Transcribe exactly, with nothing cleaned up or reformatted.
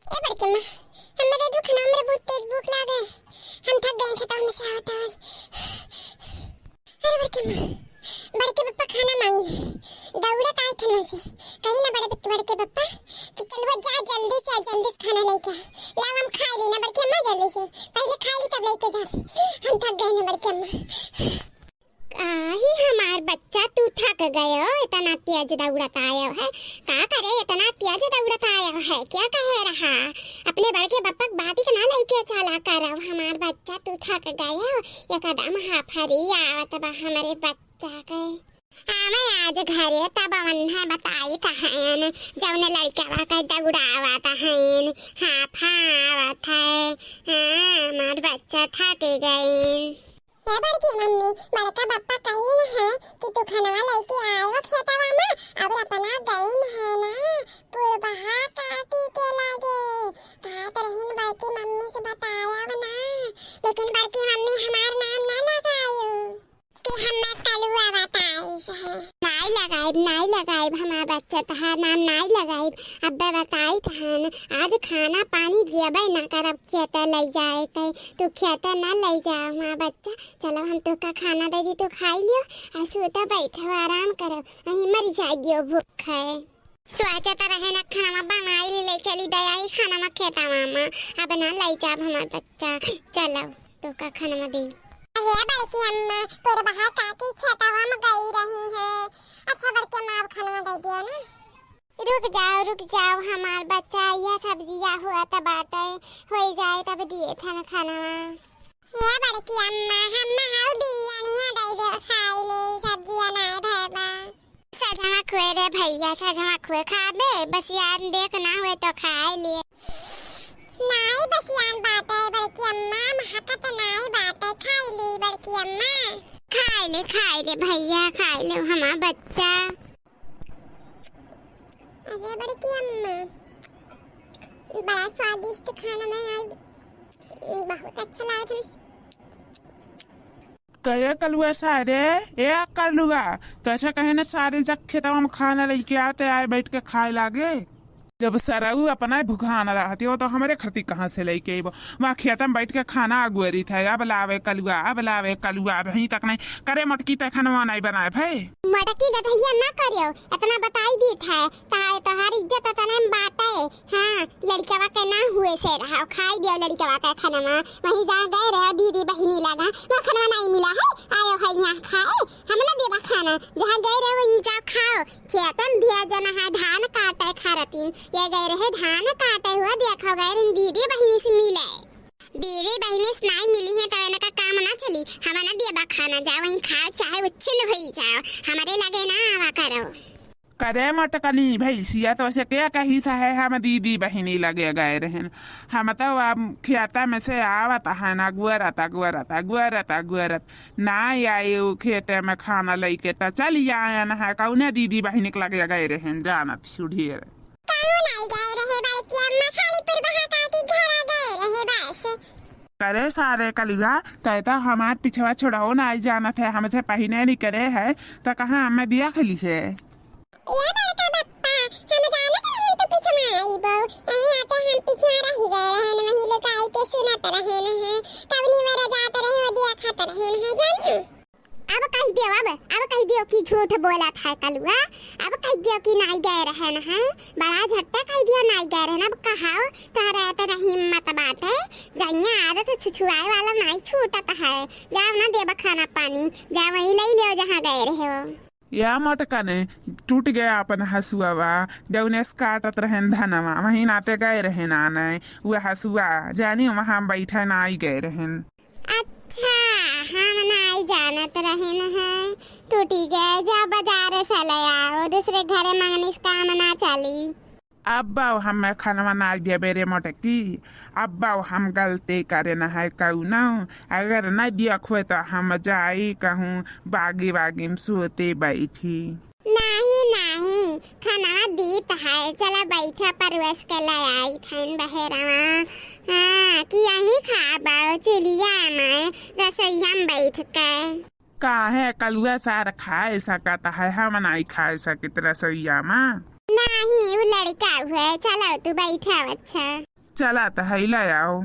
ए बड़की अम्मा, हमरे दू खाना, हमरे बहुत तेज भूख लागे। हम थक गए खेतवा में से आवत आवत। अरे बड़की अम्मा, बड़के पप्पा खाना मांगी, दौड़त आए थे वहाँ से। कही ना बड़े, बड़के पप्पा कि कलुआ जा जल्दी से, जल्दी से खाना लेके आ। लाओ हम खाई ली ना बड़की अम्मा जल्दी से, पहले खाई ली तब लेके जा। हम थक गए ना बड़की अम्मा। आही हमार बच्चा, तू थक गयो, इतना तेज दौड़त आयो है। का करे, इतना तेज दौड़त आयो है, क्या कहे रहा? अपने बड़के बप्पक बाटी के ना लेके चला करो, हमार बच्चा, तू थक गयो, एकदम हाफरी आवत बा हमरे बच्चा के। आवे आज घरे तब उन्हें बताई तहन, जौन लड़कवा के दौड़ावत हन, हाफा आवत है। हाँ, हमार बच्चा थक गइन। हे बड़की मम्मी, बड़का बप्पा कहिन है कि तू खनवा लइके आयो खेतवा में, अउर अपना गइन है ना, पुरबहा काटी के लागे। कहत रहिन बड़की मम्मी से बतायब ना, लेकिन बड़की मम्मी हमार नाम ना लगायो कि हमें कलुआ बताइस है। नाई लगाइब, नाई लगाइब, हमार बच्चा तहार नाम नाई लगाइब। अब्बे बताई तहन, आज खाना पानी देबे ना करब खेते लइ जाए के, तू खेते ना लइ जाओ हमार बच्चा। चलो हम तोहका खाना दे दी, तू खाई लियो, आ सूता बैठो, आराम करो, वहीं मरी जाए दियो भूख है। सोचत रहे न खाना बनाई ले चली दयाई खाना खेतवा में, अब ना लइ जाब हमार बच्चा। चलो तोहका खाना दे। अरे बड़की अम्मा, पुरबहा काकी खेतवा में गई रही है। अच्छा बड़की अम्मा, अब खाना दे दियो ना। रुक जाओ, रुक जाओ हमार बच्चा, यह सब्जिया हुआ त बाटे, होई जाए तब दिए थन खानवा। हे बड़की अम्मा, हम ना हऊ बियनिया दे दे खाई ले, सब्जिया ना धरबा। सजवा खुए रे भैया, सजवा खुए खाबे, बस यार देख ना हुए तो खाए लिए। नाई बसियान बाटे बड़की अम्मा, महकत नाई बाटे, खाई ली बड़की अम्मा। खाई ले, खाई ले भैया, खाई ले हमार बच्चा। अरे बड़की अम्मा, बड़ा स्वादिष्ट खाना बनाई, बहुत अच्छा लागत है। कहे कलुआ सारे, ए कलुआ, तो अच्छा कहे न सारे जब खेतवा में खाना लेके आते आए बैठ के खाए लागे। जब सरऊ अपना भुखान रहती हो तो हमरे खरती कहाँ से लेके अइबो? वहाँ खेत में बैठ के खाना अगुअरी था, अब लावे कलुआ, अब लावे कलुआ, अबहीं तक नहीं करे। मटकी तय खानवा नहीं बनाए भाई। मटकी गधैया ना करियो, इतना बताई दी था, ताए तोहार इज्जत तने में बाटे। हाँ, लड़िकवा के ना हुए से रहा, खाई दियो लड़िकवा के खानवा। वहीं जहाँ गए रहे दीदी बहिनी लगा, वहाँ खानवा नहीं मिला है, आयो है यहाँ खाए। हम ना देबा खाना, जहाँ गए रहे वहीं जाओ खाओ। खेतन भेजन है धान काटे खारतीन, ये गए रहे धान काटे हुआ, देखो गए रहे दीदी बहिनी से मिले। दीदी बहिनी से नहीं मिली है तो इनका काम ना चली। हम ना देबा खाना, जाओ वहीं खाओ, चाहे उच्छिन होई जाओ, हमारे लगे ना आवा करो। करे मटकनी भैंसिया, तो से के कही सहे हम दीदी बहिनी लगे गए रहन। हम तो अब खेता में से आवत हन, अगुअरत, अगुअरत, अगुअरत, अगुअरत ना आई उ खेते में खाना लइके, त चली आयन है, कौने दीदी बहिनी के लगे गए रहन, जानत सुढेर। कहूँ नहीं गए रहे बड़की अम्मा, खाली पुरबहा काकी घरा गए रहे बस। करे सारे कलुआ, तय तो हमार पिछवा छोड़ाओ ना आई जानत है, हमसे पहिने नहीं करे है, तो कहाँ हमें दिया खली है? ए बड़का बप्पा, हम जानत रहे तू पिछवा आईबो, यही आते हम पिछवा रही गए रहन, वही लुकाई के सुनत रहन है, कवनी मेरा जात रहे वो दिया खात रहन है, जानियो। अब कह दियो, अब, अब कह दियो कि झूठ बोलत है कलुआ, अब कह दियो कि नाई गए रहन है, बड़ा झट्टे कह दियो नाई गए रहन। अब कहाओ, तोहरा इतना हिम्मत बाटे, जइया आदत छुछुआए वाला नाई छूटत है, जाओ ना देबा खाना पानी, जाओ वहीं ले लियो जहाँ गए रहे हो। या मटकने, टूट गया अपन हसुआवा, जौने से काटत रहन धनवा, वहीं नाते गए रहन आने, वह हसुआ, जानी वहाँ बैठे नाई गए रहन। अच्छा, हम नाई जानत रहन है, टूटी गए, जा बाजार से ले आओ, दूसरे घरे मंगनी से काम ना चली। अब बाऊ हमें खनवा नाई देबे रे मोटकी, अब बाऊ हम गलती करे न है कौनो, अगर न दियखवे तो हम जाई कहूँ बागी बागी में सोते बैठी। नाही, नाही, खनवा दीत है, चला बैठा परोस के ले आई थन बहेरवा। हाँ, कि यहीं खाबो, चूल्हिया में, रसोइया में बैठ के। काहे कलुआ सार खाए सकत है, हम नाई खाए सकित रसोइया में? नाही, उ लड़िका हुए, चलो तू बैठा बच्चा। चला त है, ले आओ।